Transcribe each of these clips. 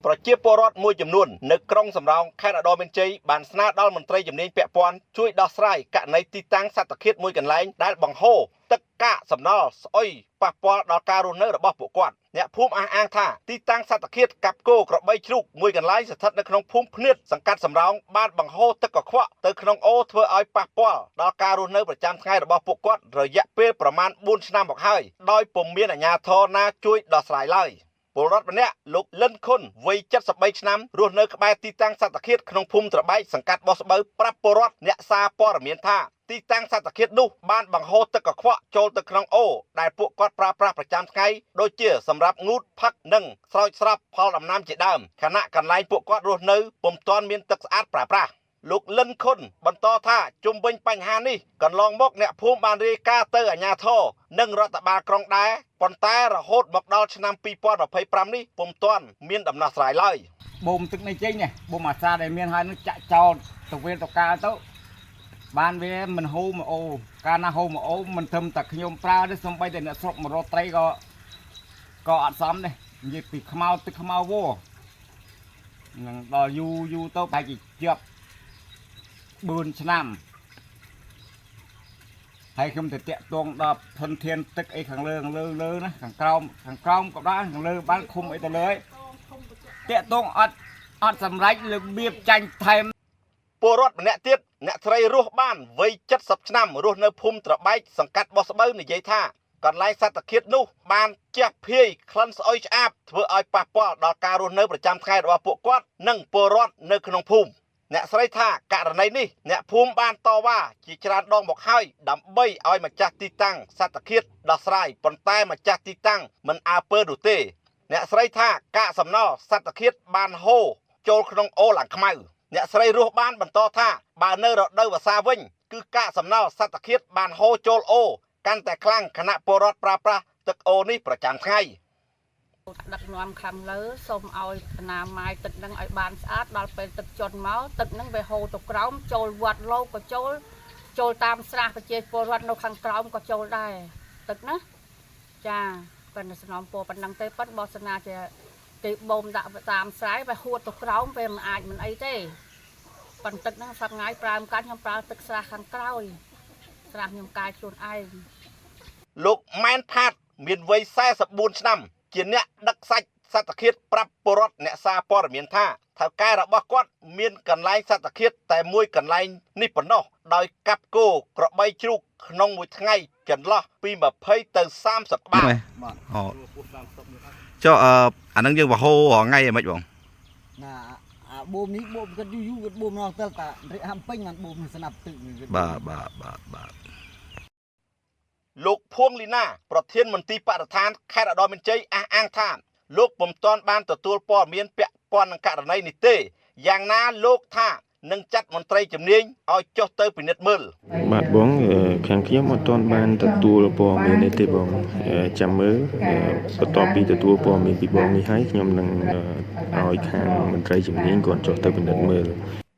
ប្រជាពលរដ្ឋមួយចំនួននៅក្រុងសំរោងខេត្តឧត្តរមានជ័យបានស្នើដល់មន្ត្រីជំនាញពាក់ព័ន្ធជួយដោះស្រាយករណីទីតាំងសត្វធាតុមួយកន្លែងដែលបង្ហូរទឹកកាកសំណល់ស្អុយប៉ះពាល់ដល់ការរស់នៅរបស់ពួកគាត់អ្នកភូមិអះអាងថាទីតាំងសត្វធាតុកាប់គោក្របីជ្រូកមួយកន្លែងស្ថិតនៅក្នុងភូមិភ្នៀតសង្កាត់សំរោងបានបង្ហូរទឹកកខ្វក់ទៅក្នុងអូរធ្វើឲ្យប៉ះពាល់ដល់ការរស់នៅប្រចាំថ្ងៃរបស់ពួកគាត់រយៈពេលប្រមាណ4ឆ្នាំមកហើយដោយពុំមានអាជ្ញាធរណាជួយដោះស្រាយឡើយ។ពលរដ្ឋម្នាក់លោកលិនខុនវ័យ73ឆ្នាំរស់នៅក្បែរទីតាំងសត្វធាតុក្នុងភូមិត្របែកសង្កាត់បោះស្បូវប្រាប់ពលរដ្ឋអ្នកសារព័ត៌មានថាទីតាំងសត្វធាតុនោះបានបង្ហូរទឹកកខ្វក់ចូលទៅក្នុងអូរដែលពួកគាត់ប្រើប្រាស់ប្រចាំថ្ងៃដូចជាសម្រាប់ងូតផឹកនិងស្រោចស្រពផលដំណាំជាដើមខណៈកន្លែងពួកគាត់រស់នៅពុំទាន់មានទឹកស្អាតប្រើប្រាស់លោកលិនខុនបន្តថាជុំវិញបញ្ហានេះកន្លងមកអ្នកភូមិបានរាយការណ៍ទៅអាជ្ញាធរនិងរដ្ឋបាលក្រុងដែរប៉ុន្តែរហូតមកដល់ឆ្នាំ2025នេះពុំទាន់មានដំណោះស្រាយឡើយ បូមទឹកនេះចេញនេះបូមអាសាដែលមានហើយនឹងចាក់ចោលទៅវេលទៅកាលទៅបានវាមិនហូរមកអូកាលណាហូរមកអូមិនត្រឹមតែខ្ញុំប្រើទេសំបីតែអ្នកស្រុកមករកត្រីក៏ក៏អត់សមដែរនិយាយពីខ្មៅទឹកខ្មៅវោនឹងដល់យូរយូរទៅប្រហែលជាជាប់4ឆ្នាំហើយខ្ញុំទៅតាក់ទងដល់ធនធានទឹកអីខាងលើខាងលើលើណាខាងក្រោមខាងក្រោមក៏ដែរខាងលើបានឃុំអីទៅលើឯងតាក់ទងអត់អត់សម្រេចរបៀបចាញ់ថែម ពលរដ្ឋម្នាក់ទៀតអ្នកស្រីរស់បានវ័យ70ឆ្នាំរស់នៅភូមិត្របែកសង្កាត់បោះស្បូវនិយាយថាកន្លែងសត្វធាតុនោះបានជះភាយក្លិនស្អុយឆ្អាបធ្វើឲ្យប៉ះពាល់ដល់ការរស់នៅប្រចាំថ្ងៃរបស់ពួកគាត់និងពលរដ្ឋនៅក្នុងភូមិអ្នកស្រីថាករណីនេះអ្នកភូមិបានតវ៉ាជាច្រើនដងមកហើយដើម្បីឲ្យម្ចាស់ទីតាំងសត្វធាតុដោះស្រាយប៉ុន្តែម្ចាស់ទីតាំងមិនអើពើនោះទេអ្នកស្រីថាកាកសំណល់សត្វធាតុបានហូរចូលក្នុងអូរឡើងខ្មៅអ្នកស្រីរស់បានបន្តថាបើនៅរដូវវស្សាវិញគឺកាកសំណល់សត្វធាតុបានហូរចូលអូរកាន់តែខ្លាំងខណៈពលរដ្ឋប្រើប្រាស់ទឹកអូរនេះប្រចាំថ្ងៃ ដឹកនាំខាងលើសូមឲ្យអនាម័យទឹកនឹងឲ្យបានស្អាតដល់ពេលទឹកជន់មកទឹកនឹងវាហូរទៅក្រោមចូលវត្តលោកក៏ចូលចូលតាមស្រះប្រជាពលរដ្ឋនៅខាងក្រោមក៏ចូលដែរទឹកណាចាប៉ុន្តែសំណពរប៉ុណ្ណឹងទេប៉ុន្តែបោសនាជាគេបូមដាក់តាមស្រែវាហួតទៅក្រោមវាមិនអាចមិនអីទេប៉ុន្តែទឹកហ្នឹងសប្ងាយប្រើមិនកាត់ខ្ញុំប្រើទឹកស្រះខាងក្រោយស្រះខ្ញុំកាយខ្លួនឯង លោកម៉ែនផាតមានវ័យ44ឆ្នាំជាអ្នកដឹកសាច់សត្វធាតុប្រាប់ពលរដ្ឋអ្នកសារព័ត៌មានថាថៅកែរបស់គាត់មានកន្លែងសត្វធាតុតែមួយកន្លែងនេះប៉ុណ្ណោះដោយកាប់គោក្របីជ្រូកក្នុងមួយថ្ងៃចន្លោះពី20ទៅ30ក្បាល បាទ អូចុះអឺអានឹងយើងវហោរាល់ថ្ងៃហ្មងបង ណាអាបូមនេះបូមគាត់យូរយូរគាត់បូមដល់ទៅតារិះហាំពេញបានបូមស្នាប់ទឹកនេះគាត់ បាទបាទបាទបាទលោកភួងលីណាប្រធានមន្ទីរបរិស្ថានខេត្តឧត្តរមានជ័យអះអាងថាលោកពុំទាន់បានទទួលព័ត៌មានពាក់ព័ន្ធនឹងករណីនេះទេយ៉ាងណាលោកថានឹងចាត់មន្ត្រីជំនាញឲ្យចុះទៅពិនិត្យមើល បាទបងអឺខាងខ្ញុំអត់ទាន់បានទទួលព័ត៌មាននេះទេបងអឺចាំមើលអឺបន្ទាប់ពីទទួលព័ត៌មានពីបងនេះហើយខ្ញុំនឹងអឺឲ្យខាងមន្ត្រីជំនាញគាត់ចុះទៅពិនិត្យមើល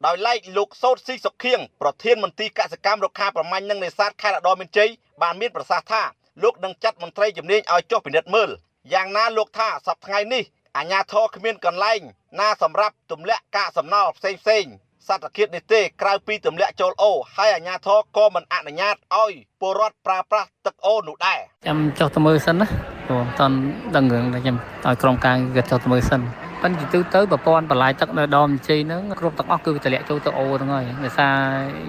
ដោយឡែកលោកសោតស៊ីសុខៀងប្រធានមន្ទីរកសិកម្មរុក្ខាប្រមាញ់និងនេសាទខេត្តឧត្តរមានជ័យបានមានប្រសាសន៍ថាលោកនឹងចាត់មន្ត្រីជំនាញឲ្យចុះពិនិត្យមើលយ៉ាងណាលោកថាសប្តាហ៍ថ្ងៃនេះអាជ្ញាធរគ្មានកន្លែងណាសម្រាប់ទម្លាក់កាកសំណល់ផ្សេងផ្សេងៗសត្វធាតុនេះទេក្រៅពីទម្លាក់ចូលអូរហើយអាជ្ញាធរក៏មិនអនុញ្ញាតឲ្យពលរដ្ឋប្រើប្រាស់ទឹកអូរនោះដែរ ចាំចុះទៅមើលសិនណាព្រោះមិនទាន់ដឹងរឿងតែចាំឲ្យក្រុមការងារគាត់ចុះទៅមើលសិនប៉ុន្តែជាទូទៅប្រព័ន្ធបន្លាយទឹកនៅដមជ័យហ្នឹងគ្រប់ទាំងអស់គឺវាតម្លាក់ចូលទៅអូរហ្នឹងហើយដោយសារ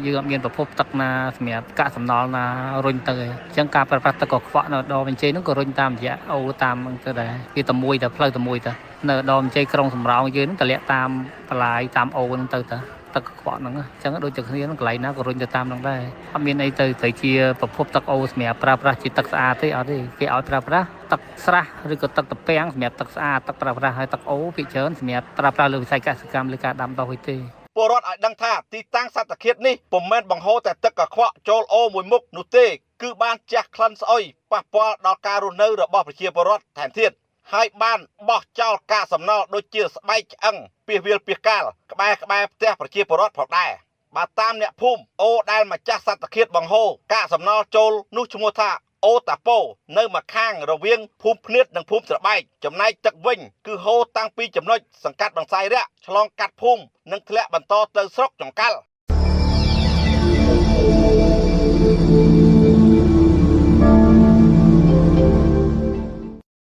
យើងអត់មានប្រភពទឹកណាសម្រាប់កាកសំណល់ណារុញទៅឯងអញ្ចឹងការប្រើប្រាស់ទឹកកខ្វក់នៅដមជ័យហ្នឹងក៏រុញតាមរយៈអូរតាមហ្នឹងទៅដែរវាតែមួយតែផ្លូវតែមួយទៅនៅដមជ័យក្រុងសំរោងយើងហ្នឹងតម្លាក់តាមបន្លាយតាមអូរហ្នឹងទៅទៅទឹកកខ្វក់ហ្នឹងអញ្ចឹងដូចតែគ្នាហ្នឹងកន្លែងណាក៏រុញទៅតាមហ្នឹងដែរអត់មានអីទៅទៅជាប្រភពទឹកអូរសម្រាប់ប្រើប្រាស់ជាទឹកស្អាតទេអត់ទេគេឲ្យប្រើប្រាស់ទឹកស្រះឬក៏ទឹកត្រពាំងសម្រាប់ទឹកស្អាតទឹកប្រើប្រាស់ហើយទឹកអូរភាគច្រើនសម្រាប់ប្រើប្រាស់លើវិស័យកសិកម្មឬការដាំដុះវិញទេ ពលរដ្ឋឲ្យដឹងថាទីតាំងសត្វធាតុនេះពុំមែនបង្ហូរតែទឹកកខ្វក់ចូលអូរមួយមុខនោះទេគឺបានជះក្លិនស្អុយប៉ះពាល់ដល់ការរស់នៅរបស់ប្រជាពលរដ្ឋថែមទៀតហើយបានបោះចោលកាកសំណល់ដូចជាស្បែកឆ្អឹងពាសវាលពាសកាលក្បែរក្បែរផ្ទះប្រជាពលរដ្ឋផងដែរបើតាមអ្នកភូមិអូរដែលម្ចាស់សត្វធាតុបង្ហូរកាកសំណល់ចូលនោះឈ្មោះថា អូតាប៉ូនៅម្ខាងរវាងភូមិភ្នៀតនិងភូមិស្របែកចំណែកទឹកវិញគឺហូរតាំងពីចំណុចសង្កាត់បន្សាយរៈឆ្លងកាត់ភូមិនិងធ្លាក់បន្តទៅស្រុកចង្កាល់។